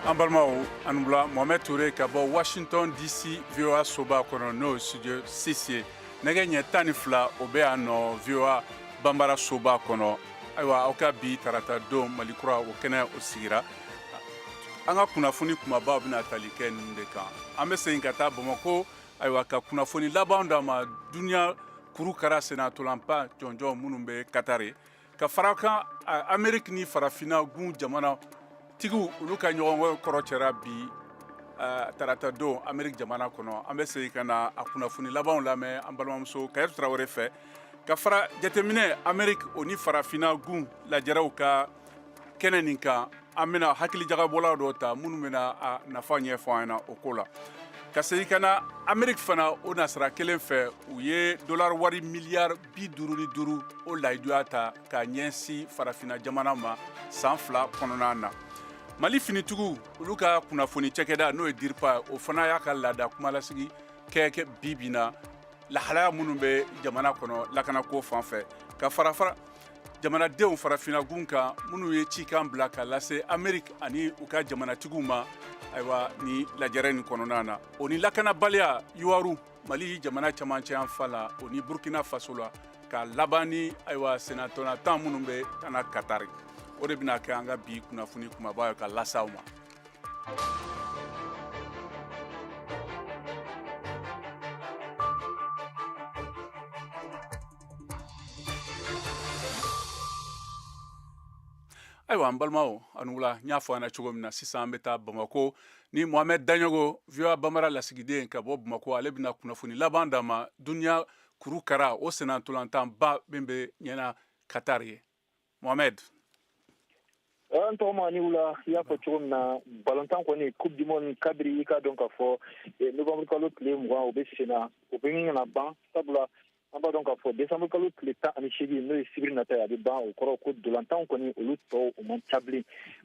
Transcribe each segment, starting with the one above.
An balimaw, a ni wula. Mohamed Touré ka bɔ Washington DC, VOA soba kɔnɔ, n'o ye studio 6 ye. Nɛgɛ ɲɛ 12, o bɛ yan nɔ, VOA Banbara soba kɔnɔ. Ayiwa, aw ka bi tarata don Mali kura, o kɛnɛ o sigira. An ka kunnafoni kumabaw bɛna tali kɛ ninnu de kan. An bɛ segin ka taa Bamakɔ, ayiwa, ka kunnafoni laban d'a ma duniya kurukara sennatolanba jɔnjɔn minnu bɛ Katari. Ka fara kan, Ameriki ni farafinna gun jamana tigiw, olu ka ɲɔgɔn kɔrɔ cɛra bi tarata don Ameriki jamana kɔnɔ. An bɛ segin ka na a kunnafoni labanw lamɛn an balimamuso Kayatu Tarawele fɛ. Ka fara jateminɛ Ameriki o ni farafinna gun lajɛrɛw ka kɛnɛ nin kan, an bɛna hakilijagabɔlaw dɔ ta minnu bɛna a nafa ɲɛfɔ an ɲɛna o ko la. Ka segin ka na Ameriki fana, o nasira kelen fɛ, u ye dollar wari miliyari 55 o layiduya ta ka ɲɛsin farafinna jamana ma san 2 kɔnɔna na. Mali finitigiw, olu ka kunnafoni cɛkɛda, n'o ye DIRPA, o fana y'a ka laada kumalasigi kɛ bi bi na, lahalaya minnu bɛ jamana kɔnɔ lakanako fan fɛ. Ka fara fara jamanadenw farafinnagun kan minnu ye cikan bila ka lase Ameriki ani u ka jamanatigiw ma, ayiwa, ni lajɛrɛ nin kɔnɔna na, o ni lakanabaliya yuwaru Mali jamana camancɛ yan fan la, o ni Burkina Faso la, ka laban ni, ayiwa, sennantolatan minnu bɛ ka na Katari, o de bɛna kɛ an ka bi kunnafoni kumaba ye ka lase aw ma. Ayiwa, an balimaw, a ni wula. N y'a fɔ an na cogo min na, sisan an bɛ taa Bamako ni Mohamed Daɲogo, VOA Bambara lasigiden ka bɔ Bamako. Ale bɛna kunnafoni laban d'an ma duniya kurukara o sennantolantanba min bɛ ɲɛna Qatar ye. Mohamed. An tɔgɔma ni wula. I y'a fɔ cogo min na, balontan kɔni, Coupe du monde, kabiri i ka dɔn k'a fɔ novembre kalo tile 20, o bɛ senna, o bɛ ɲina ban, sabula an b'a dɔn k'a fɔ décembre kalo tile 18, n'o ye sibiri nata ye, a bɛ ban. O kɔrɔ ko dolantanw kɔni, olu tɔw o man ca bilen.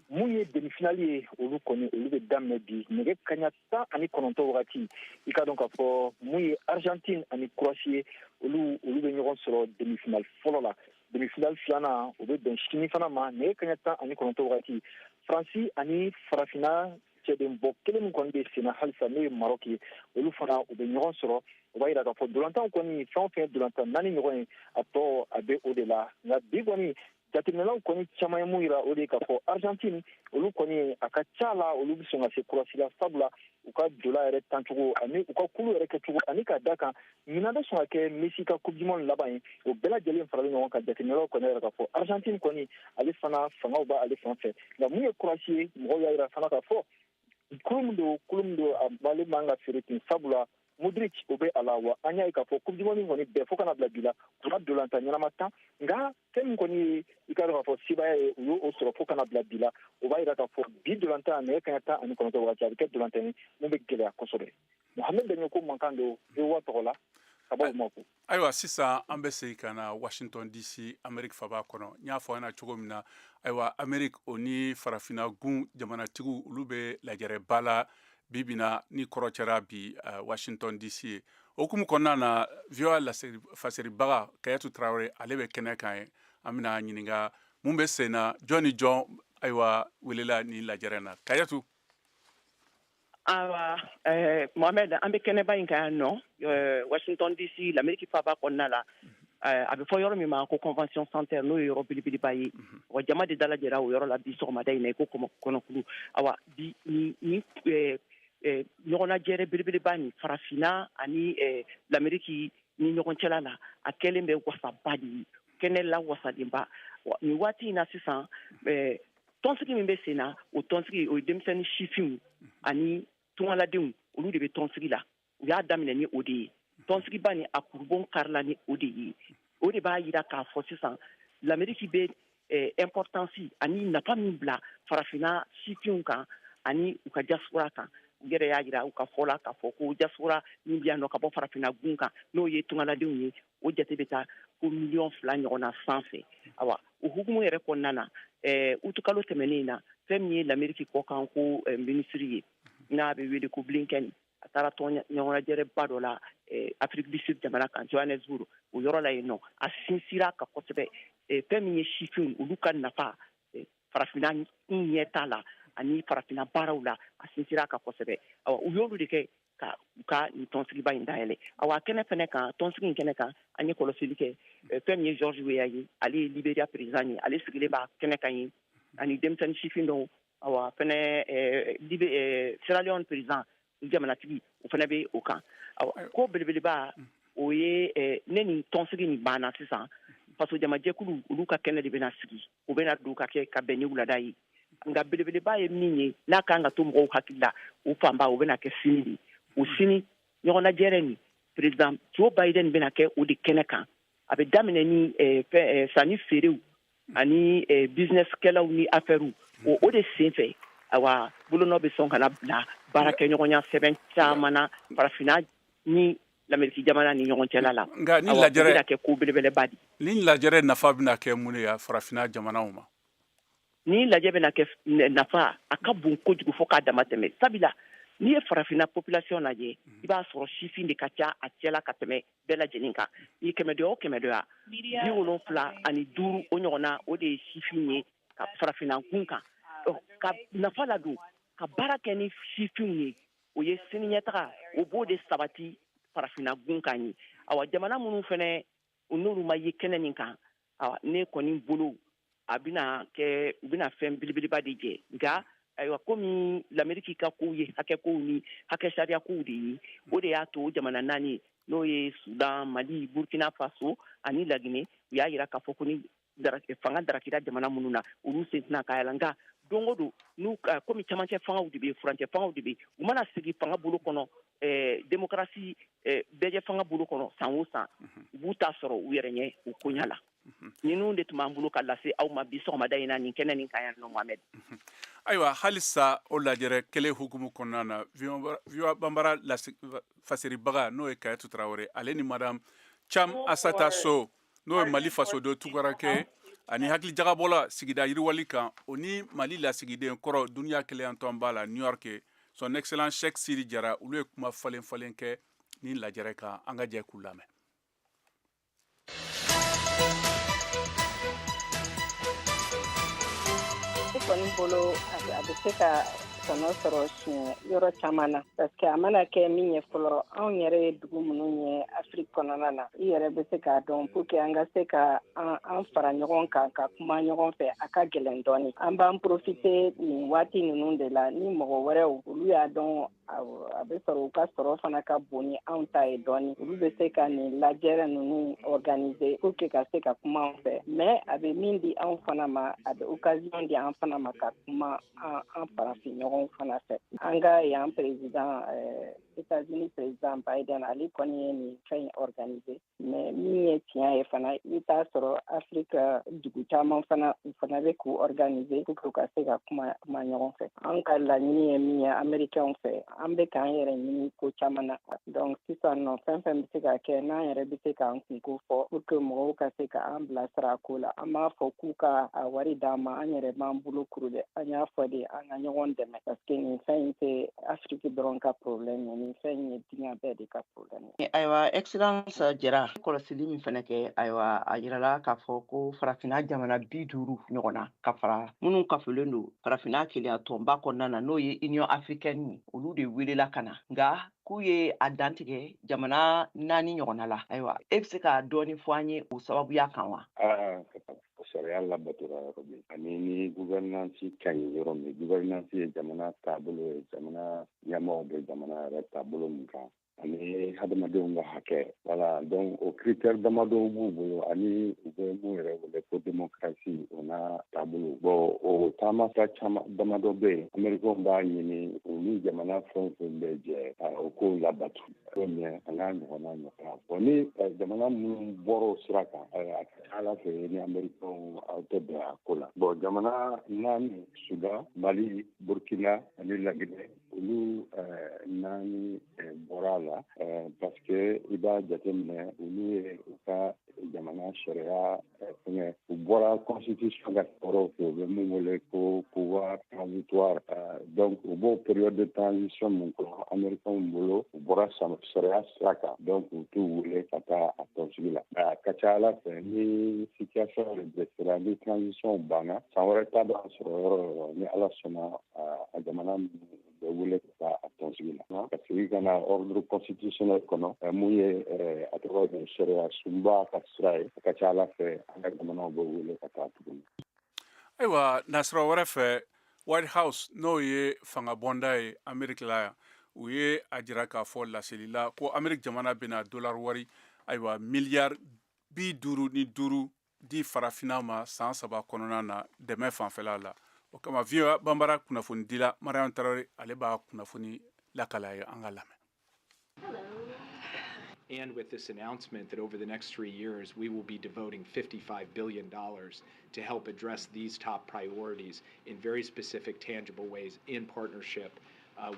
Mun ye demi-finale ye, olu kɔni, olu bɛ daminɛ bi nɛgɛ kaɲa 19 wagati. I ka dɔn k'a fɔ mun ye Argentine ani Croatie ye, olu bɛ ɲɔgɔn sɔrɔ demi-finale fɔlɔ la. Demi-finale filanan, o bɛ bɛn sini fana ma nɛgɛ kaɲa 19 wagati. Faransi ani farafinna cɛden bɔ kelen min kɔni bɛ senna halisa, n'o ye Maroc ye, olu fana u bɛ ɲɔgɔn sɔrɔ. O b'a yira k'a fɔ dolantanw kɔni, fɛn o fɛn dolantan naani ɲɔgɔn ye, a tɔ a bɛ o de la. Nka bi kɔni, jateminɛlaw kɔni caman ye mun yira, o de ye k'a fɔ Argentine, olu kɔni, a ka ca la, olu bɛ sɔn ka se Croatie la, sabula u ka dola yɛrɛ tancogo ani u ka kulu yɛrɛ kɛcogo, ani ka da kan ɲinan bɛ sɔn ka kɛ Messi ka Coupe du monde laban ye, o bɛɛ lajɛlen faralen ɲɔgɔn kan, jateminɛlaw kɔni yɛrɛ k'a fɔ Argentine kɔni, ale fana fangaw b'ale fan fɛ. Nka mun ye Croatie ye, mɔgɔw y'a yira fana k'a fɔ kulu min don, a b'ale man ka feere ten, sabula Modric o bɛ a la. Wa an y'a ye k'a fɔ Coupe du monde kɔni bɛɛ fo kana bila bi la, u ma dolantan ɲɛnama tan, nka fɛn min kɔni ye, i ka dɔn k'a fɔ sebaaya ye, u y'o sɔrɔ fo kana bila bi la. O b'a yira k'a fɔ bi dolantan nɛgɛ kaɲa 19 wagati, a bɛ kɛ dolantan ye mun bɛ gɛlɛya kosɛbɛ. Mohamed Daɲo ko mankan don VOA tɔgɔ la ka bɔ Bamakɔ. Ayiwa, sisan an bɛ segin ka na Washington DC, Amerique faba kɔnɔ. N y'a fɔ an ɲɛna cogo min na, ayiwa, Amerique o ni farafinna gun jamanatigiw, olu bɛ lajɛrɛba la bi bi na ni kɔrɔcɛra bi Washington DC ye. O hukumu kɔnɔna na, VOA faseribaga Kayatu Tarawele, ale bɛ kɛnɛ kan ye. An bɛna ɲininka mun bɛ sen na, jɔn ni jɔn, ayiwa, welela nin lajɛrɛ na. Kayatu. Awa, Mohamed, an bɛ kɛnɛba in kan yan nɔ, Washington DC, l'Amérique faba kɔnɔna la. A bɛ fɔ yɔrɔ min ma ko Convention Center, n'o ye yɔrɔ belebeleba ye. Wa jama de dalajɛra o yɔrɔ la bi sɔgɔmada in na i ko kɔnɔkulu. Awa, bi ni ɲɔgɔnnajɛrɛ belebeleba nin, farafinna ani l'Amérique ni ɲɔgɔn cɛla la, a kɛlen bɛ wasaba de ye, kɛnɛ la wasalenba. Nin waati in na sisan, tɔnsigi min bɛ sen na, o tɔnsigi, o ye denmisɛnnin sifinw ani tungaladenw, olu de bɛ tɔnsigi la. U y'a daminɛ ni o de ye. Tɔnsigiba ni a kurubon karila ni o de ye. O de b'a yira k'a fɔ sisan l'Amérique bɛ importance ani nafa min bila farafinna sifinw kan ani u ka diaspora kan. U yɛrɛ y'a yira u ka fɔ la k'a fɔ ko diaspora min bɛ yan nɔ ka bɔ farafinna gun kan, n'o ye tungaladenw ye, o jate bɛ taa ko miliyɔn 2 ɲɔgɔn na sanfɛ. Awa, o hukumu yɛrɛ kɔnɔna na, utukalo tɛmɛnen in na, fɛn min ye l'Amérique kɔkan ko minisiri ye, n'a bɛ wele ko Blinken, a taara tɔn ɲɔgɔnnajɛrɛba dɔ la Afrique du Sud jamana kan, Johannesburg. O yɔrɔ la yen nɔ, a sinsira ka kosɛbɛ fɛn min ye sifinw, olu ka nafa farafinna ɲɛ t'a la. ani farafinna baaraw la, a sinsira a kan kosɛbɛ. Awa, u y'olu de kɛ ka u ka nin tɔnsigiba in dayɛlɛ. Awa, kɛnɛ fɛnɛ kan, tɔnsigi in kɛnɛ kan, an ye kɔlɔsili kɛ, fɛn min ye George Weah ye, ale ye Liberia président ye, ale sigilen b'a kɛnɛ kan ye ani denmisɛnnin sifin dɔw. Awa, fɛnɛ Sierra Leone président, jamanatigi, o fɛnɛ bɛ o kan. Awa, ko belebeleba o ye, ne nin tɔnsigi nin banna sisan, faso jamajɛkulu olu ka kɛnɛ de bɛna sigi, o bɛna don ka kɛ ka bɛn ni wulada ye. Nka belebeleba ye min ye n'a kan ka to mɔgɔw hakili la, o fanba o bɛna kɛ sini de. O sini ɲɔgɔnnajɛrɛ nin, président Joe Biden bɛna kɛ o de kɛnɛ kan. A bɛ daminɛ ni fɛn sanni feerew ani business kɛlaw ni affaires, o de sen fɛ. Awa, bolonɔ bɛ sɔn ka na bila baarakɛɲɔgɔnya sɛbɛn caman na farafinna ni Lameriki jamana ni ɲɔgɔn cɛla la. Nka ni lajɛrɛ bɛna kɛ ko belebeleba de. Ni lajɛrɛ nafa bɛna kɛ mun ye farafinna jamanaw ma? Ni lajɛ bɛna kɛ nafa, a ka bon kojugu fo k'a dama tɛmɛ, sabula n'i ye farafinna population lajɛ, i b'a sɔrɔ sifin de ka ca a cɛla ka tɛmɛ bɛɛ lajɛlen kan. Ni 100 dɔ o 100 dɔ, 75 o ɲɔgɔnna, o de ye sifin ye ka farafinna gun kan. Ka nafa ladon ka baara kɛ ni sifinw ye, o ye sini ɲɛtaga, o b'o de sabati farafinna gun kan ye. Awa, jamana minnu fɛnɛ n'olu ma ye kɛnɛ nin kan, awa, ne kɔni bolo a bɛna kɛ, u bɛna fɛn belebeleba de jɛ. Nka ayiwa, komi Lameriki ka kow ye hakɛ kow ni hakɛ sariya kow de ye, o de y'a to jamana naani, n'o ye Sudan, Mali, Burkina Faso ani Laginɛ, u y'a yira k'a fɔ ko ni fanga darakira jamana minnu na, olu sen tɛna k'a la. Nka don o don, n'u komi camancɛ fangaw de bɛ yen, furancɛ fangaw de bɛ yen, u mana sigi fanga bolo kɔnɔ, démocratie, bɛɛjɛ fanga bolo kɔnɔ, san o san u b'u ta sɔrɔ u yɛrɛ ɲɛ o koɲa la. Ninnu de tun b'an bolo ka lase aw ma bi sɔgɔmada in na nin kɛnɛ nin kan yan nɔ, Mohamed. Ayiwa, halisa o lajɛrɛ kelen hukumu kɔnɔna na, VOA Banbara fasiribaga, n'o ye Kayatu Tarawele, ale ni madame Cham Asata So, n'o ye Mali fasoden tukarakɛ ani hakili jagabɔla sigida yiriwali kan, o ni Mali lasigiden kɔrɔ Duniya Kelenya Tɔnba la New York, Son Excellence Cheikh Siri Jara, olu ye kuma falen falen kɛ ni lajɛrɛ kan. An ka jɛ k'u lamɛn. Ne kɔni bolo, a bɛ se ka tɔnɔ sɔrɔ siɲɛ yɔrɔ caman na, parce que a mana kɛ min ye fɔlɔ, anw yɛrɛ ye dugu minnu ye Afiriki kɔnɔna na, i yɛrɛ bɛ se k'a dɔn, pour que an ka se ka an fara ɲɔgɔn kan ka kuma ɲɔgɔn fɛ, a ka gɛlɛn dɔɔni. An b'an profiter nin waati ninnu de la ni mɔgɔ wɛrɛw, olu y'a dɔn, a bɛ sɔrɔ u ka sɔrɔ fana ka bon ni anw ta ye dɔɔni, olu bɛ se ka nin lajɛrɛ ninnu organiser pour que ka se ka kuma an fɛ. Mais a bɛ min di anw fana ma, a bɛ occasion di an fana ma ka kuma an farafin ɲɔgɔnw fana fɛ. An ka yan président, États-Unis président Biden, ale kɔni ye nin fɛn in organiser, mais min ye tiɲɛ ye fana, i bɛ taa sɔrɔ Afrique dugu caman fana, u fana bɛ k'u organiser pour que u ka se ka kuma kuma ɲɔgɔn fɛ. An ka laɲini ye min ye Américains fɛ, an bɛ k'an yɛrɛ ɲini ko caman na. Donc sisan nɔ, fɛn fɛn bɛ se ka kɛ n'an yɛrɛ bɛ se k'an kunko fɔ pour que mɔgɔw ka se k'an bilasira a ko la, an b'a fɔ k'u ka a wari d'an ma, an yɛrɛ b'an bolo kuru dɛ. An y'a fɔ de, an ka ɲɔgɔn dɛmɛ, parce que nin fɛn in tɛ Afrique dɔrɔn ka problème ye, nin fɛn in ye diɲɛ bɛɛ de ka problème ye. Ayiwa, Excellence Jara, kɔlɔsili min fɛnɛ kɛ, ayiwa, a yirala k'a fɔ ko farafinna jamana 50 ɲɔgɔn na, ka fara minnu kafolen don farafinna kelenya tɔnba kɔnɔna na, n'o ye Union africaine ye, olu de welela ka na, nka k'u ye a dantigɛ jamana naani ɲɔgɔnna la. Ayiwa, e bɛ se ka dɔɔni fɔ an ye o sababuya kan wa? Sariya labatora yɔrɔ min ani ni gouvernance ka ɲi yɔrɔ min, gouvernance ye jamana taabolo ye, jamana ɲɛmɔgɔ bɛ jamana yɛrɛ taabolo min kan ani hadamadenw ka hakɛ, wala. Donc o critère damadɔw b'u bolo ani u bɛ mun yɛrɛ wele ko démocratie, o n'a taabolo. Bon, o taamasira caman damadɔ bɛ yen, Américains b'a ɲini olu jamana fɛn o fɛn bɛ jɛ o kow labatu ko ɲɛ a n'a ɲɔgɔnna ɲɔgɔnna. Bon, ni jamana minnu bɔra o sira kan, a ka ca Ala fɛ ni Américains aw tɛ bɛn a ko la. Bon, jamana naani, Sudan, Mali, Burkina ani Laginɛ, olu naani bɔra a la, parce que i b'a jateminɛ, olu ye u ka Jamana sariya fɛngɛ, u bɔra constitution ka kɔrɔw fɛ, u bɛ mun wele ko pouvoir transitoire. Donc u b'o période de transition mun kɔnɔ Américains bolo, u bɔra sariya sira kan, donc u t'u wele ka taa a tɔnsigi la. A ka ca Ala fɛ, ni situation redressera, ni transition banna, san wɛrɛ ta b'a sɔrɔ yɔrɔ o yɔrɔ, ni Ala sɔnna, a jamana bɛ wele ka taa a tɔnsigi la, ka segin ka na ordre constitutionnel kɔnɔ, mun ye a tɔgɔ de sariya sunba ka sira ye. A ka ca Ala fɛ, an ka jamanaw bɛ wele ka taa tuguni. Ayiwa, nasira wɛrɛ fɛ, White House, n'o ye fanga bɔnda ye Ameriki la yan, u ye a jira k'a fɔ laseli la ko Ameriki jamana bɛna dollar wari, ayiwa, miliyari 55 di Farafinna ma san 3 kɔnɔna na, dɛmɛ fanfɛla la. O kama, VOA Banbara kunnafonidila Mariam Tarawele, ale b'a kunnafoni lakala ye. An ka lamɛn. And with this announcement that over the next 3 years, we will be devoting $55 billion to help address these top priorities in very specific, tangible ways in partnership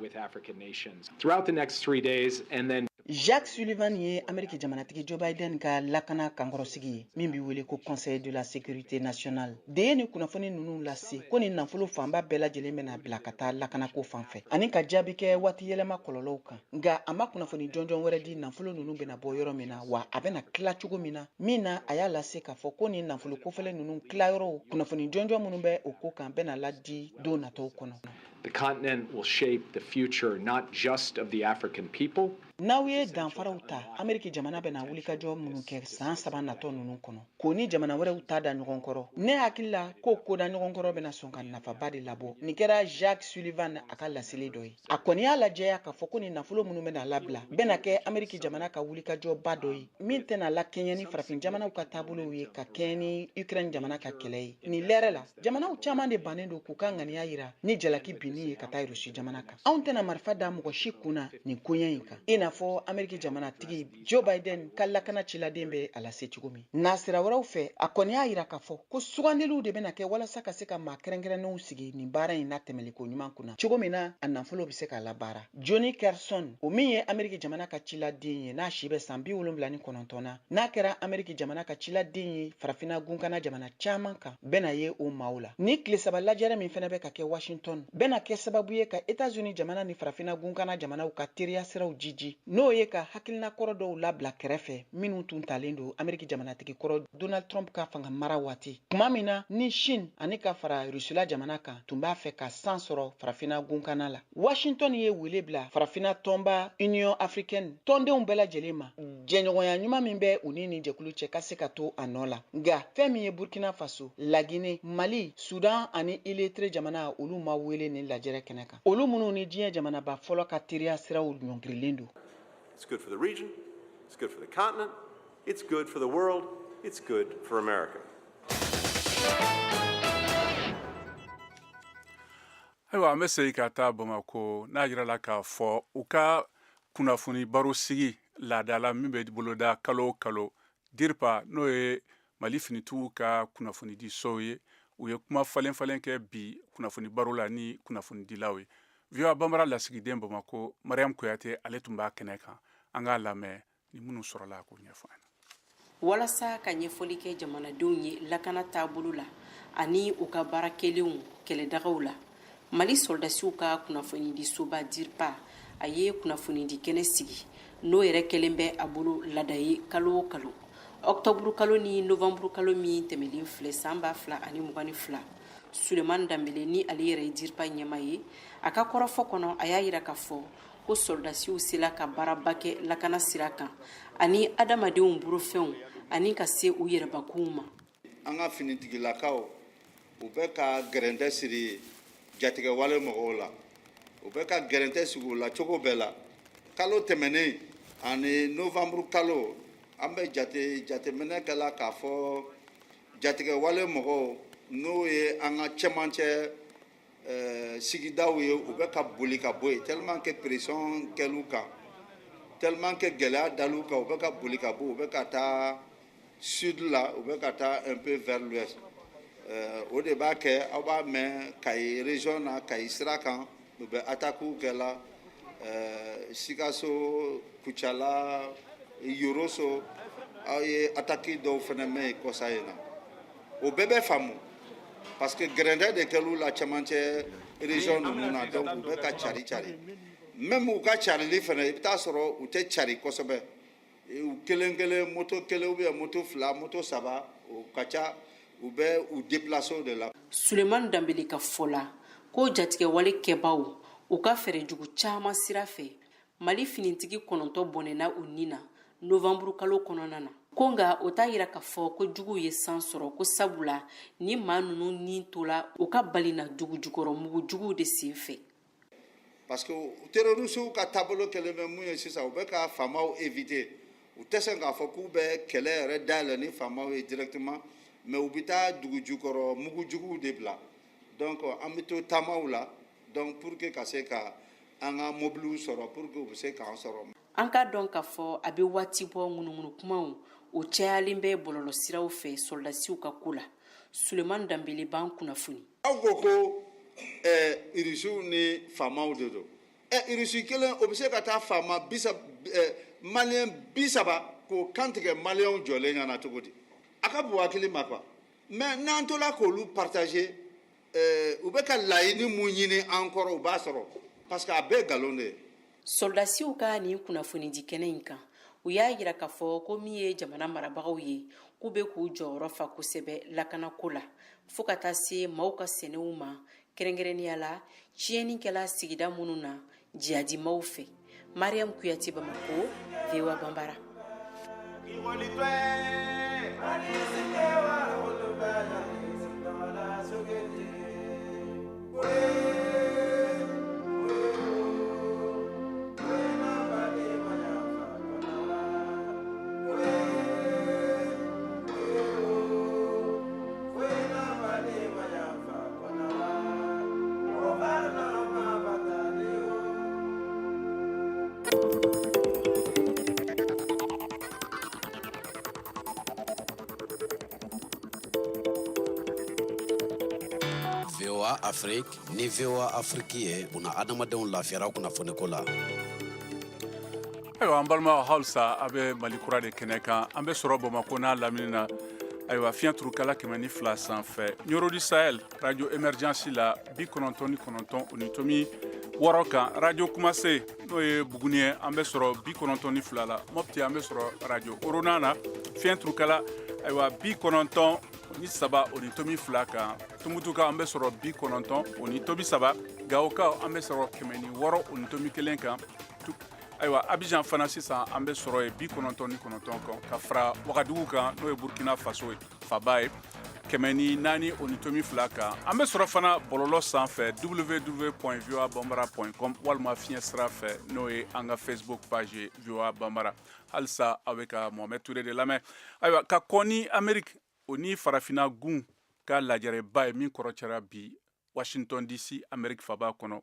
with African nations. Throughout the next 3 days, and then Jake Sullivan ye Ameriki jamanatigi Joe Biden ka lakana kankɔrɔsigi ye min bi wele ko Conseil de la sécurité nationale de ye ni kunnafoni ninnu lase ko ni nafolo fanba bɛɛ lajɛlen bɛna bila ka taa lakanako fan fɛ ani ka jaabi kɛ waati yɛlɛma kɔlɔlɔw kan. Nka a ma kunnafoni jɔnjɔn wɛrɛ di nafolo ninnu bɛna bɔ yɔrɔ min na, wa a bɛna tila cogo min na. Min na, a y'a lase k'a fɔ ko ni nafolo kofɛlɛ ninnu tilayɔrɔw, kunnafoni jɔnjɔn minnu bɛ o ko kan, bɛna ladi don natɔw kɔnɔ. The continent will shape the future not just of the African people, N'aw ye danfaraw ta, Ameriki jamana bɛna wulikajɔ minnu kɛ san 3 natɔ ninnu kɔnɔ, k'o ni jamana wɛrɛw ta da ɲɔgɔn kɔrɔ, ne hakili la ko koda ɲɔgɔn kɔrɔ bɛna sɔn ka nafaba de labɔ. Nin kɛra Jake Sullivan a ka laseli dɔ ye. A kɔni y'a lajɛya k'a fɔ ko nin nafolo minnu bɛna labila bɛna kɛ Ameriki jamana ka wulikajɔba dɔ ye min tɛna lakɛɲɛ ni farafin jamanaw ka taabolow ye, ka kɛɲɛ ni Ukraine jamana ka kɛlɛ ye. Nin lɛrɛ la, jamanaw caman de bannen don k'u ka ŋaniya yira ni jalaki binni ye ka taa Rusi jamana kan. Anw tɛna marifa da mɔgɔ si kun na nin koɲɛ in kan, i n'a fɔ Ameriki jamanatigi Joe Biden ka lakana ciladen bɛ a lase cogo min. Nasira wɛrɛw fɛ, a kɔni y'a yira k'a fɔ ko sugandiliw de bɛna kɛ walasa ka se ka maa kɛrɛnkɛrɛnnenw sigi nin baara in na tɛmɛliko ɲuman kunna, cogo min na a nafolo bɛ se k'a labaara. Johnny Carson, o min ye Ameriki jamana ka ciladen ye, n'a si bɛ san 79 na, n'a kɛra Ameriki jamana ka ciladen ye Farafinna gunkana jamana caman kan, bɛna ye o maaw la. Ni tile 3 lajɛrɛ min fɛnɛ bɛ ka kɛ Washington, bɛna kɛ sababu ye ka Etats-Unis jamana ni Farafinna gunkana jamanaw ka teriya siraw jiji, n'o ye ka hakilina kɔrɔ dɔw labila kɛrɛfɛ minnu tun talen don Ameriki jamanatigi kɔrɔ Donald Trump ka fanga mara waati, tuma min na ni Chine ani ka fara Rusila jamana kan tun b'a fɛ ka san sɔrɔ Farafinna gunkana la. Washington ye wele bila Farafinna tɔnba Union africaine tɔndenw bɛɛ lajɛlen ma, jɛɲɔgɔnya ɲuman min bɛ u ni nin jɛkulu cɛ ka se ka to a nɔ la. Nka fɛn min ye Burkina Faso, Lagine, Mali, Sudan ani Érythrée jamana, olu ma wele nin lajɛrɛ kɛnɛ kan, olu minnu ni diɲɛ jamanaba fɔlɔ ka teriya siraw ɲɔngirilen don. It's good for the region, it's good for the continent, it's good for the world, it's good for America. Ayiwa, an bɛ segin ka taa Bamako n'a yirala k'a fɔ u ka kunnafoni baro sigi laadala min bɛ boloda kalo o kalo, DIRPA, n'o ye Mali finitigiw ka kunnafonidisow ye, u ye kuma falen falen kɛ bi kunnafoni baro la ni kunnafonidilaw ye. VOA Banbara lasigiden Bamako, Mariam Kuyate, ale tun b'a kɛnɛ kan. An k'a lamɛn ni minnu sɔrɔla k'o ɲɛfɔ an ɲɛna. Walasa ka ɲɛfɔli kɛ jamanadenw ye lakana taabolo la ani u ka baara kɛlenw kɛlɛdagaw la, Mali sɔrɔdasiw ka kunnafonidisoba DIRPA a ye kunnafonidi kɛnɛ sigi, n'o yɛrɛ kɛlen bɛ a bolo laada ye kalo o kalo. Ɔktɔburu kalo ni novanburu kalo min tɛmɛlen filɛ, san 2022, Suleman Danbele, ni ale yɛrɛ ye DIRPA ɲɛma ye, a ka kɔrɔfɔ kɔnɔ, a y'a yira k'a fɔ ko sɔrɔdasiw sela ka baaraba kɛ lakana sira kan ani adamadenw bolofɛnw ani ka se u yɛrɛbakunw ma. An ka finitigilakaw, u bɛ ka gɛrɛntɛ siri jatigɛwale mɔgɔw la, u bɛ ka gɛrɛntɛ sigi u la cogo bɛɛ la. Kalo tɛmɛnen ani novanburu kalo, an bɛ jate jateminɛ kɛla k'a fɔ jatigɛwale mɔgɔw, n'o ye an ka cɛmancɛ sigidaw ye, u bɛ ka boli ka bɔ yen, tellement que pression kɛl'u kan, tellement que gɛlɛya dal'u kan, u bɛ ka boli ka bɔ, u bɛ ka taa sud la, u bɛ ka taa un peu vers l'ouest. O de b'a kɛ aw b'a mɛn Kayi région na, Kayi sira kan, u bɛ attaque kɛ la Sikaso, Kucala, Yoroso. Aw ye attaque dɔw fana mɛn yen kɔsa in na. O bɛɛ bɛ faamu parce que gɛrɛntɛ de kɛl'u la cɛmancɛ région ninnu na. Donc u bɛ ka cari cari. Même u ka carili fana, i bɛ taa sɔrɔ u tɛ cari kosɛbɛ, u kelen kelen, moto kelen ou bien moto fila, moto saba, o ka ca. U bɛ u déplacer o de la. Sulemani Danbele ka fɔ la, ko jatigɛwale kɛbaw u ka fɛɛrɛ jugu caman sira fɛ, Mali finitigi 9 bɔnɛna u ni na novanburu kalo kɔnɔna na. Ko nka o t'a yira k'a fɔ ko juguw ye san sɔrɔ, ko sabula ni maa ninnu ni tola u ka balina dugu jukɔrɔ mugu juguw de sen fɛ. Parce que terroristes ka taabolo kɛlen bɛ mun ye sisan, u bɛ ka faamaw éviter. U tɛ sɔn k'a fɔ k'u bɛ kɛlɛ yɛrɛ dayɛlɛ ni faamaw ye directement, mais u bɛ taa dugu jukɔrɔ mugu juguw de bila. Donc an bɛ to taamaw la, donc pour que ka se ka an ka mobiliw sɔrɔ, pour que u bɛ se k'an sɔrɔ. An k'a dɔn k'a fɔ a bɛ waati bɔ, ŋunuŋunu kumaw o cayalen bɛ bɔlɔlɔsiraw fɛ sɔrɔdasiw ka ko la. Sulemani Danbele b'an kunnafoni. Aw ko ko irisiw ni faamaw de don. Irisi kelen, o bɛ se ka taa faama bisa maliyɛn 30 k'o kantigɛ maliyɛnw jɔlen ɲɛna cogo di? A ka bon hakili ma quoi. Mais n'an tola k'olu partager, u bɛ ka laɲini mun ɲini an kɔrɔ, u b'a sɔrɔ, parce que a bɛɛ nkalon de ye. Sɔrɔdasiw ka nin kunnafonidi kɛnɛ in kan, u y'a yira k'a fɔ ko min ye jamana marabagaw ye, k'u bɛ k'u jɔyɔrɔ fa kosɛbɛ lakanako la, fo ka taa se maaw ka sɛnɛw ma, kɛrɛnkɛrɛnnenya la tiɲɛni kɛla sigida minnu na jihadimaw fɛ. Mariam Kuyate, Bamako, VOA Banbara. VOA Afrique ni VOA Afrique ye buna adamadenw lafiyara kunnafoniko la. Ayiwa, an balimaw, halisa a bɛ Mali Kura de kɛnɛ kan. An bɛ sɔrɔ Bamakɔ n'a lamini na, ayiwa, fiɲɛ turukala 102 sanfɛ, Ɲɔrɔ du Sahel radio Émergence la, 99.6 kan, radio Kumase, n'o ye Buguni ye, an bɛ sɔrɔ 92 la, Mopti, an bɛ sɔrɔ radio Orona na, fiɲɛ turukala, ayiwa, 93.2 kan, Tumutukaw, an bɛ sɔrɔ 90.3, Gawokaw, an bɛ sɔrɔ 106.1 kan. Ayiwa, Abidjan fana sisan, an bɛ sɔrɔ yen 99 kan, ka fara Wagadugu kan, n'o ye Burkina Faso ye faba ye, 104.2 kan. An bɛ sɔrɔ fana bɔlɔlɔ sanfɛ, www.voabambara.com, walima fiɲɛ sira fɛ, n'o ye an ka Facebook page ye, VOA Bambara. Halisa aw bɛ ka Mohamed Touré de lamɛn. Ayiwa, ka kɔn ni Amérique o ni farafinna gun ka lajɛrɛba ye min kɔrɔcɛra bi Washington DC, Amérique faba kɔnɔ,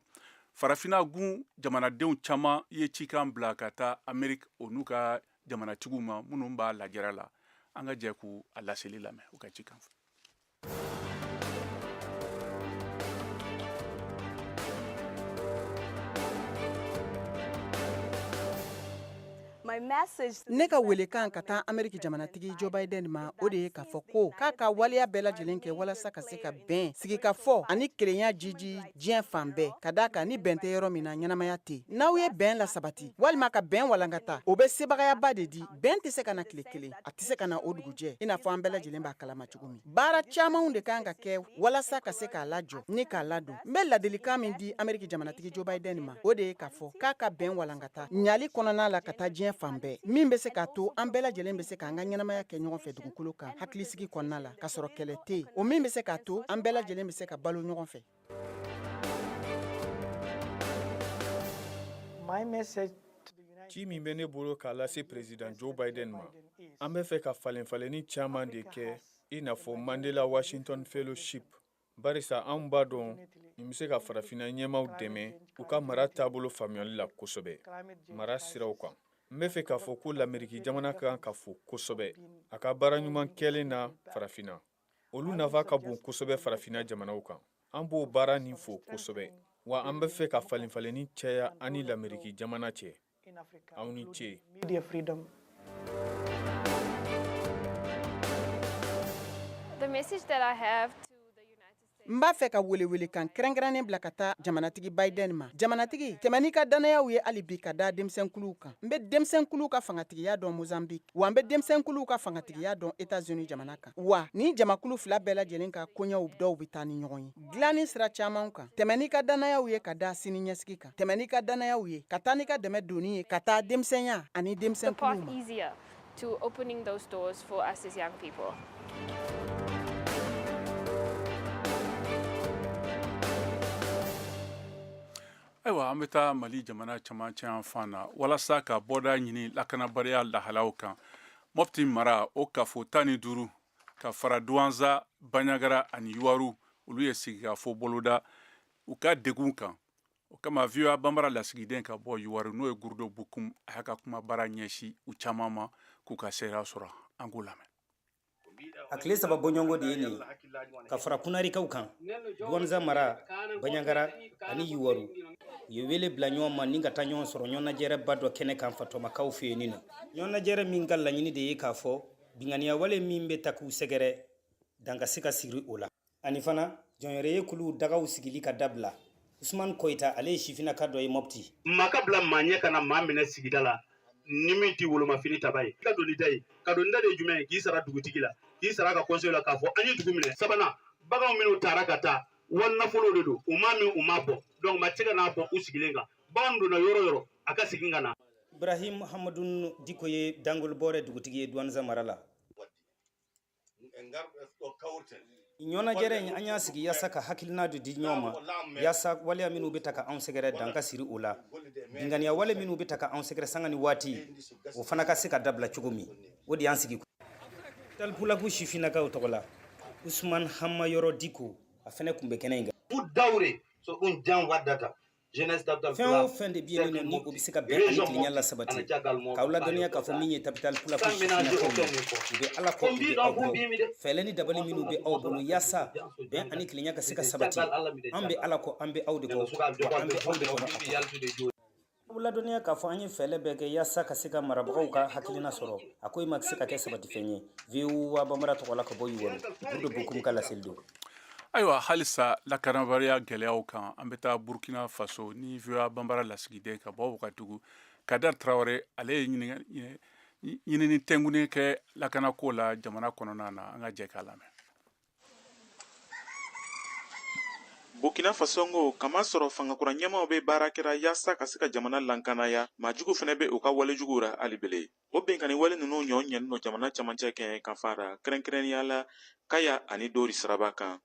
farafinna gun jamanadenw caman ye cikan bila ka taa Amérique o n'u ka jamanatigiw ma minnu b'a lajɛrɛ la. An ka jɛ k'u a laseli lamɛn u ka cikan fɛ. Ne ka welekan ka taa Ameriki jamanatigi Joe Biden ma, o de ye k'a fɔ ko k'a ka waleya bɛɛ lajɛlen kɛ walasa ka se ka bɛn, sigikafɔ ani kelenya jiji diɲɛ fan bɛɛ, ka d'a kan ni bɛn tɛ yɔrɔ min na, ɲɛnamaya tɛ. N'aw ye bɛn lasabati walima ka bɛn walankata, o bɛ sebagayaba de di. Bɛn tɛ se ka na tile kelen, a tɛ se ka na o dugujɛ, i n'a fɔ an bɛɛ lajɛlen b'a kalama cogo min. Baara camanw de kan ka kɛ walasa ka se k'a lajɔ ni k'a ladon. N bɛ ladilikan min di Ameriki jamanatigi Joe Biden ma, o de ye k'a fɔ k'a ka bɛn walankata ɲali kɔnɔna la ka taa diɲɛ fan bɛɛ, min bɛ se k'a to an bɛɛ lajɛlen bɛ se k'an ka ɲɛnamaya kɛ ɲɔgɔn fɛ dugukolo kan hakilisigi kɔnɔna la, k'a sɔrɔ kɛlɛ tɛ yen, o min bɛ se k'a to an bɛɛ lajɛlen bɛ se ka balo ɲɔgɔn fɛ. Ci min bɛ ne bolo k'a lase Président Joe Biden ma, an bɛ fɛ ka falen-falenni caman de kɛ, i n'a fɔ Mandela Washington Fellowship, barisa anw b'a dɔn nin bɛ se ka farafinna ɲɛmaaw dɛmɛ u ka mara taabolo faamuyali la kosɛbɛ mara siraw kan. N bɛ fɛ k'a fɔ ko Lameriki jamana ka kan ka fo kosɛbɛ a ka baara ɲuman kɛlen na farafinna. Olu nafa ka bon kosɛbɛ farafinna jamanaw kan. An b'o baara nin fo kosɛbɛ, wa an bɛ fɛ ka falen-falenni caya an ni Lameriki jamana cɛ. Aw ni ce. N b'a fɛ ka welewelekan kɛrɛnkɛrɛnnen bila ka taa jamanatigi Biden ma. Jamanatigi, tɛmɛ n'i ka dannayaw ye hali bi ka da denmisɛnkuluw kan. N bɛ denmisɛnkuluw ka fangatigiya dɔn Mozambique, wa n bɛ denmisɛnkuluw ka fangatigiya dɔn Etats-Unis jamana kan. Wa nin jamakulu fila bɛɛ lajɛlen ka koɲɛw dɔw bɛ taa ni ɲɔgɔn ye dilanni sira caman kan. Tɛmɛ n'i ka dannayaw ye ka da sini ɲɛsigi kan. Tɛmɛ n'i ka dannayaw ye ka taa n'i ka dɛmɛ donni ye ka taa denmisɛnya ani denmisɛnkuluw ma. to opening those doors for us as young people. Ayiwa, an bɛ taa Mali jamana camancɛ yanfan na walasa ka bɔda ɲini lakanabaliya lahalaw kan. Mɔpti mara, o kafo 15 ka fara Duwanza, Baɲagara ani Yuwaru, olu ye sigikafɔ boloda u ka degun kan. O kama, VOA Banbara lasigiden ka bɔ Yuwaru, n'o ye Gurudo Bukum, a y'a ka kuma baara ɲɛsin u caman ma k'u ka seereya sɔrɔ. An k'u lamɛn. A tile saba bɔɲɔgɔnko de ye nin ye ka fara kunarikaw kan. Duwanza mara, Baɲagara ani Yuwaru, u ye wele bila ɲɔgɔn ma ni ka taa ɲɔgɔn sɔrɔ ɲɔgɔnnajɛrɛba dɔ kɛnɛ kan fatɔmakaw fɛ yen nɔ. Ɲɔgɔnnajɛrɛ min ka laɲini de ye k'a fɔ binkanniya wale min bɛ ta k'u sɛgɛrɛ, dan ka se ka siri o la, ani fana jɔnyɛrɛye kuluw dagaw sigili ka dabila. Usman Koyita, ale ye sifinnaka dɔ ye Mɔpti. Maa ka bila maa ɲɛ ka na maa minɛ sigida la ni min t'i wolomafini taba ye, ka don ni da ye, ka don ni da de ye jumɛn ye? K'i sara dugutigi la, k'i sara ka conseil la, k'a fɔ an ye dugu minɛ. Sabanan, baganw minnu taara ka taa, wari nafolo de don, u ma min, u ma bɔ, donc maa tɛ se ka n'a bɔ u sigilen kan. Baganw donna yɔrɔ yɔrɔ, a ka segin ka na. Ibrahim Hamadun Diko ye Dangolobɔrɛ dugutigi ye Duwanza mara la. Ɲɔgɔnnajɛrɛ in, an y'a sigi yaasa ka hakilina dɔ di ɲɔgɔn ma, yaasa waleya minnu bɛ ta ka anw sɛgɛrɛ, dan ka siri o la. Binkanniya wale minnu bɛ ta ka anw sɛgɛrɛ sanga ni waati, o fana ka se ka dabila cogo min, o de y'an sigi. Talipulaku sifinnakaw tɔgɔ la, Usman Hamayɔrɔ Diko, a fana tun bɛ kɛnɛ in kan. Fɛn o fɛn de bɛ yen nɔ ni o bɛ se ka bɛn ani tilenya lasabati, k'aw ladɔnniya k'a fɔ min ye Tabital Pulaku sifinnakaw ye, u bɛ Ala kɔ, u bɛ aw kɔ. Fɛɛrɛ ni dabali minnu bɛ aw bolo yaasa bɛn ani tilenya ka se ka sabati, an bɛ Ala kɔ, an bɛ aw de kɔ, wa an bɛ aw de kɔnɔ a kɔ. Aw ladɔnniya k'a fɔ an ye fɛɛrɛ bɛɛ kɛ yaasa ka se ka marabagaw ka hakilina sɔrɔ, a ko i ma se ka kɛ sabatifɛn ye. VOA Bambara tɔgɔ la ka bɔ Yuwaru, Gurudo Bokum ka laseli don. Ayiwa, halisa lakanabaliya gɛlɛyaw kan, an bɛ taa Burkina Faso ni VOA Banbara lasigiden ka bɔ Wagadugu, Kadar Tarawele, ale ye ɲinini tɛnkunnen kɛ lakanako la jamana kɔnɔna na. An ka jɛ k'a lamɛn. Burkina Faso ko kamasɔrɔ fangakura ɲɛmaaw bɛ baara kɛra yaasa ka se ka jamana lankanaya, maajugu fana bɛ u ka walejuguw ra hali bele. O binkanni wale ninnu ɲɔ ɲɛnen don jamana camancɛ kɛɲɛ kan fan ra, kɛrɛnkɛrɛnnenya la Kaya ani Dori siraba kan.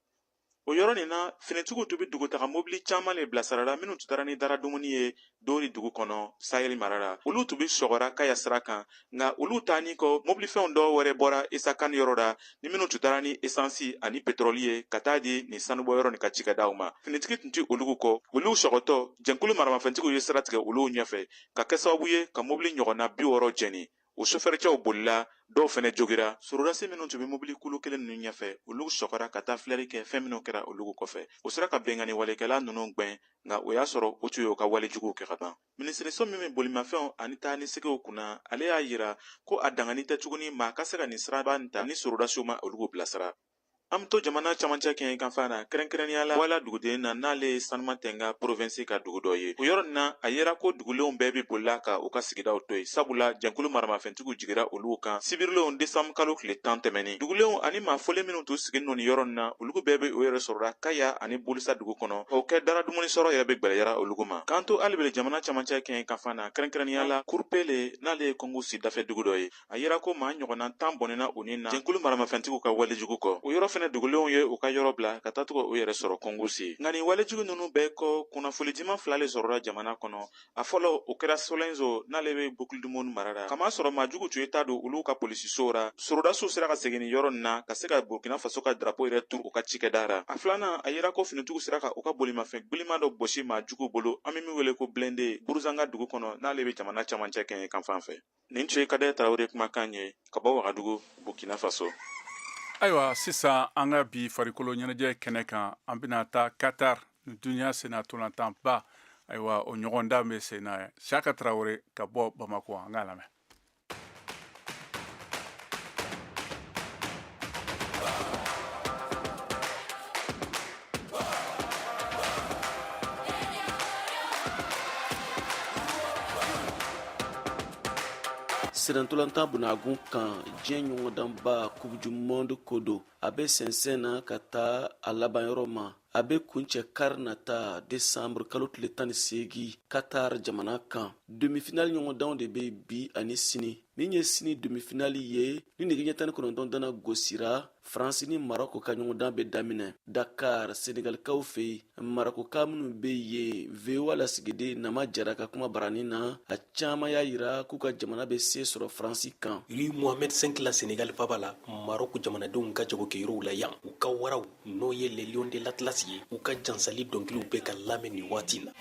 O yɔrɔ nin na, finitigiw tun bɛ dugutaga mobili caman le bilasira la minnu tun taara ni dara dumuni ye Dori dugu kɔnɔ Sahel mara la. Olu tun bɛ sɔgɔra Kaya sira kan, nka olu taani kɔ, mobilifɛnw dɔw wɛrɛ bɔra Esakan yɔrɔ la ni minnu tun taara ni esansi ani petrɔli ye ka taa di nin sanubɔyɔrɔ nin ka cikɛdaw ma. Finitigi tun tɛ olu kɔ. Olu sɔgɔtɔ, jɛnkulu maramafɛntigiw ye sira tigɛ olu ɲɛfɛ ka kɛ sababu ye ka mobili ɲɔgɔnna 60 jɛni. O sofɛricɛw bolila, dɔw fɛnɛ jogira. Sorodasi minnu tun bɛ mobili kulu kelen ninnu ɲɛfɛ, olu sɔgɔra ka taa filɛli kɛ fɛn minnu kɛra olu kɔfɛ. U sera ka binkanni walekɛla ninnu gwɛn, nka o y'a sɔrɔ u tun y'u ka wale juguw kɛ ka ban. Minisiriso min bɛ bolimafɛnw ani taa ni seginw kunna, ale y'a yira ko a dangani tɛ tuguni maa ka se ka nin siraba nin ta ni sorodasiw ma olu bilasira. An bɛ to jamana camancɛ kɛɲɛ kan fan na, kɛrɛnkɛrɛnnenya la Wala duguden na, n'ale ye Sanuma Tɛnga province ka dugu dɔ ye. O yɔrɔ nin na, a yera ko dugulenw bɛɛ bɛ bolila ka u ka sigidaw to yen, sabula jɛnkulu maramafɛntigiw jigira olu kan sibirilon desanburu kalo tile 10 tɛmɛnin. Dugulenw ani maa fɔlen minnu tun sigilen don nin yɔrɔ nin na, olu bɛɛ bɛ u yɛrɛ sɔrɔla Kaya ani Bolisa dugu kɔnɔ. O kɛ dara dumuni sɔrɔ yɛrɛ bɛ gwɛlɛyara olu ma. K'an to hali bele jamana camancɛ kɛɲɛ kan fan na, kɛrɛnkɛrɛnnenya la Kurupele, n'ale ye Kongosi dafɛ dugu dɔ ye. A yera ko maa ɲɔgɔnna 10 bɔnɛna u ni na jɛnkulu maramafɛntigiw ka walejugu kɔ. O yɔrɔ fɛnɛ dugulenw ye u ka yɔrɔ bila ka taa tugu u yɛrɛ sɔrɔ Kongosi. Nka nin walejugu ninnu bɛɛ kɔ, kunnafonidima fila le sɔrɔla jamana kɔnɔ. A fɔlɔ, o kɛra Solenzo, n'ale bɛ Boucle du Mouhoun mara la. Kamasɔrɔ maajugu tun ye taa don olu ka polisiso ra, sorodasiw sera ka segin nin yɔrɔ nin na ka se ka Burkina Faso ka drapeau yɛrɛ turu u ka cikɛda ra. A filanan, a yera ko finitigiw sera ka u ka bolimafɛn gbiliman dɔ gosi maajuguw bolo, an bɛ min wele ko blindé, Buruzanga dugu kɔnɔ, n'ale bɛ jamana camancɛ kɛɲɛ kan fan fɛ. Nin tun ye Kadɛ Tarawele kumakan ye ka bɔ Wagadugu, Burkina Faso. Ayiwa, sisan an ka bi farikolo ɲɛnajɛ kɛnɛ kan, an bɛna taa Qatar ni dunya senna ba. Ayiwa, o ɲɔgɔndan bɛ sen na. Siyaka Tarawele ka bɔ Bamakɔ, an k'a lamɛn. Sennantolatan bunagun kan, diɲɛ ɲɔgɔndanba Coupe du monde ko don. A bɛ sɛnsɛn na ka taa a labanyɔrɔ ma. A bɛ kuncɛ kari nata desanburu kalo tile 18 Qatar jamana kan. Demifinali ɲɔgɔndanw de bɛ bi ani sini. Min ye sini demifinali ye, ni nɛgɛ ɲɛ 19 dana gosira, Faransi ni Marɔku ka ɲɔgɔndan bɛ daminɛ Dakar, Senegalikaw fɛ yen. Marɔkuka minnu bɛ yen, VOA lasigiden Nama Jara ka kuma baranin na, a caman y'a yira k'u ka jamana bɛ se sɔrɔ Faransi kan. Rue Mohamed V la Senegal faaba la, Marɔku jamanadenw ka jagokɛyɔrɔw la yan, u ka waraw n'o ye les lions de l'Atlas ye, u ka jansali dɔnkiliw bɛ ka lamɛn nin waati in na.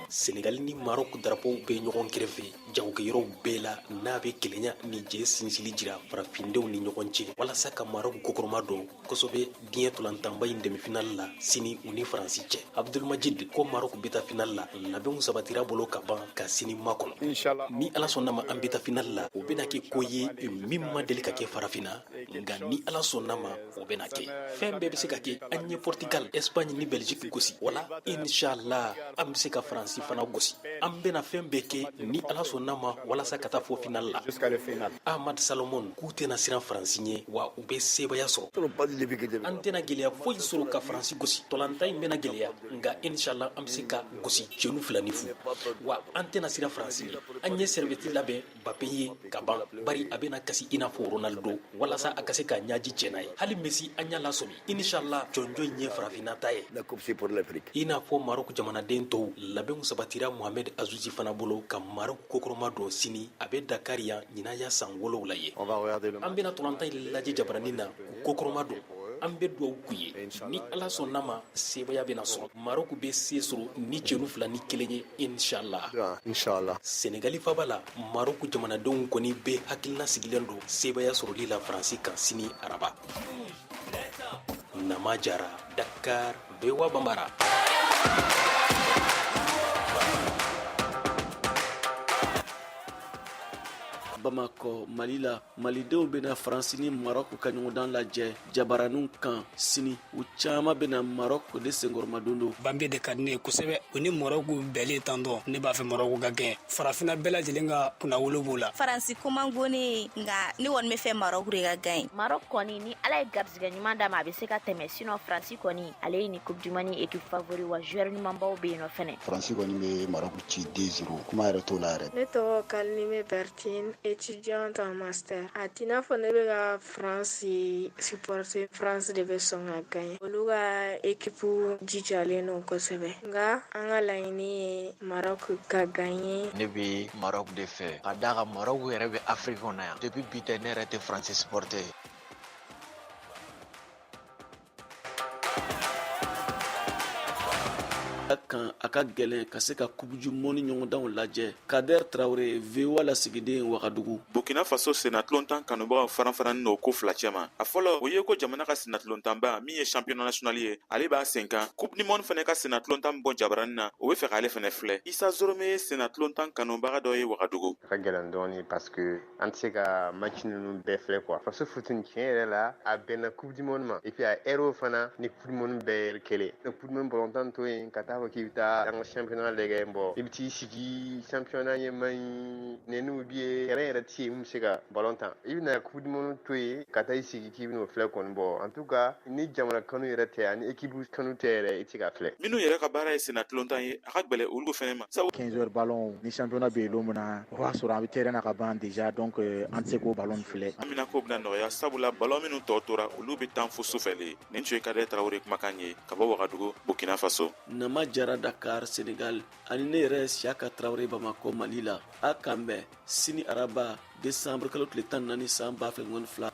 Senegal ni Maroc darapow bɛ ɲɔgɔn kɛrɛfɛ jagokɛyɔrɔw bɛɛ la, n'a bɛ kelenya ni jɛ sinsili jira farafindenw ni ɲɔgɔn cɛ, walasa ka Maroc kɔkɔrɔma don kosɛbɛ diɲɛ tolantanba in demifinali la sini u ni Faransi cɛ. Abdulmajid ko Maroc bɛ taa finali la, labɛnw sabatira bolo ka ban ka sini makɔnɔ. Ni Ala sɔnna ma an bɛ taa finali la, o bɛna kɛ ko ye min ma deli ka kɛ farafinna, nka ni Ala sɔnna ma o bɛna kɛ. Fɛn bɛɛ bɛ se ka kɛ. An ye Portugal, Espagne ni Belgique gosi, wala inshallah an bɛ se ka Faransi fana gosi. An bɛna fɛn bɛɛ kɛ ni Ala sɔnna ma walasa ka taa fo final la. Ahmad Salomon k'u tɛna siran Faransi ɲɛ, wa u bɛ sebaaya sɔrɔ. An tɛna gɛlɛya foyi sɔrɔ ka Faransi gosi. Tɔlantan in bɛna gɛlɛya, nka inshallah an bɛ se ka gosi 2-0. Wa an tɛna siran Faransi ɲɛ. An ye sɛrɛbɛti labɛn Mbappe ye ka ban, bari a bɛna kasi i n'a fɔ Ronaldo walasa a ka se ka ɲaji cɛ n'a ye. Hali Messi an y'a lasɔmi. Inshallah jɔnjɔn in ye farafinna ta ye. I n'a fɔ Maroc jamanaden tɔw, labɛnw sabatira Mohamed Azouzi fana bolo ka Maroc kɔkɔrɔma don sini. A bɛ Dakar yan ɲinan y'a san 7 ye. An bɛna tɔlantan in lajɛ jabaranin na k'u kɔkɔrɔma don. An bɛ dugawu k'u ye, ni Ala sɔnna ma sebaaya bɛna sɔrɔ. Maroc bɛ se sɔrɔ ni 2-1 ye inshallah. Senegali faaba la, Maroc jamanadenw kɔni bɛ hakilina sigilen don sebaaya sɔrɔli la Faransi kan sini araba. Nama Jara, Dakar, VOA Bambara. Bamakɔ, Mali la, malidenw bɛna Faransi ni Marɔku ka ɲɔgɔndan lajɛ jabaraninw kan sini. U caman bɛna Marɔku de senkɔrɔmadon don. Banbe de ka di ne ye kosɛbɛ. U ni Marɔku bɛlen tantɔ, ne b'a fɛ Marɔku ka gagner. Farafinna bɛɛ lajɛlen ka kunnawolo b'o la. Faransi ko man go ne ye, nka ne kɔni bɛ fɛ Marɔku de ka gagner. Marɔku kɔni, ni Ala ye garijɛgɛ ɲuman d'a ma, a bɛ se ka tɛmɛ. Sinon Faransi kɔni, ale ye ni Coupe du monde équipe favori, wa joueur ɲumanbaw bɛ yen nɔ fɛnɛ. Faransi kɔni bɛ Marɔku ci 2-0, kuma yɛrɛ t'o la yɛrɛ. Ne tɔgɔ Kalinime Bertine, étudiante en master. A t'i n'a fɔ ne bɛ ka France supporter, France de bɛ sɔn ka gagner. Olu ka équipe jijalen don kosɛbɛ, nka an ka laɲini ye Maroc ka gagner. Ne bɛ Maroc de fɛ ka d'a kan Maroc yɛrɛ bɛ Afrique kɔnɔ yan. Depuis bi tɛ, ne yɛrɛ tɛ France supporter. Kan a ka gɛlɛn ka se ka Coupe du monde ɲɔgɔndanw lajɛ. Kader Traore, VOA lasigiden, Wagadugu. Burkina Faso sennatulontan kanubagaw faranfarannen don ko fila cɛma. A fɔlɔ, o ye ko jamana ka sennatulontanba min ye championnat national ye, ale b'a sen kan. Coupe du monde fana ka sennatulontan bɔ jabaranin na, o bɛ fɛ k'ale fana filɛ. Isa Zorome ye sennatulontan kanubaga dɔ ye Wagadugu. A ka gɛlɛn dɔɔni parce que an tɛ se ka match ninnu bɛɛ filɛ quoi. Faso foot tiɲɛ yɛrɛ la, a bɛnna Coupe du monde ma, et puis a heure fana ni Coupe du monde bɛɛ kelen. Coupe du monde balontan to yen ka taa fɔ k'i bɛ taa an ka championnat lajɛ, bon i bɛ t'i sigi championnat ɲɛ man ɲi, nɛniw bɛ yen, terrain yɛrɛ tɛ yen min bɛ se ka ballon tan. I bɛna Coupe du monde to yen ka taa i sigi k'i bɛn'o filɛ kɔni, bon en tout cas ni jamana kanu yɛrɛ tɛ ani équipe kanu tɛ yɛrɛ, i tɛ se ka filɛ. Minnu yɛrɛ ka baara ye sennatulontan ye, a ka gɛlɛn olu fana ma. 15 heures ballon ni championnat bɛ yen don min na, o b'a sɔrɔ an bɛ terrain na ka ban déjà, donc an tɛ se k'o ballon filɛ. An bɛna ko bɛna nɔgɔya, sabula ballon minnu tɔ tora, olu bɛ tan fo sufɛ le. Nin tun ye Kader Traore kumakan ye ka bɔ Wagadugu, Burkina Faso. Nama Jara, Dakar, Senegal, ani ne yɛrɛ Siyaka Traore, Bamakɔ, Mali la. A k'an bɛn sini araba décembre kalo tile 14 san 2022.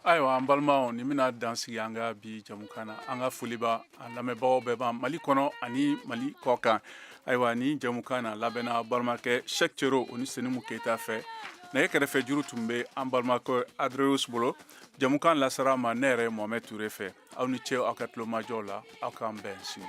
Ayiwa, an balimaw, nin bɛna dan sigi an ka bi jamukan na. An ka foli b'a an lamɛnbagaw bɛɛ ma, Mali kɔnɔ ani Mali kɔ kan. Ayiwa, ni jamukan na labɛnna balimakɛ Cheick Cero o ni Senimu Keyita fɛ. Nɛgɛ kɛrɛfɛ juru tun bɛ an balimakɛ Adreus bolo. Jamukan lasara ma ne yɛrɛ Mohamed Touré fɛ. Aw ni ce aw ka tulomajɔw la. Aw k'an bɛn sini.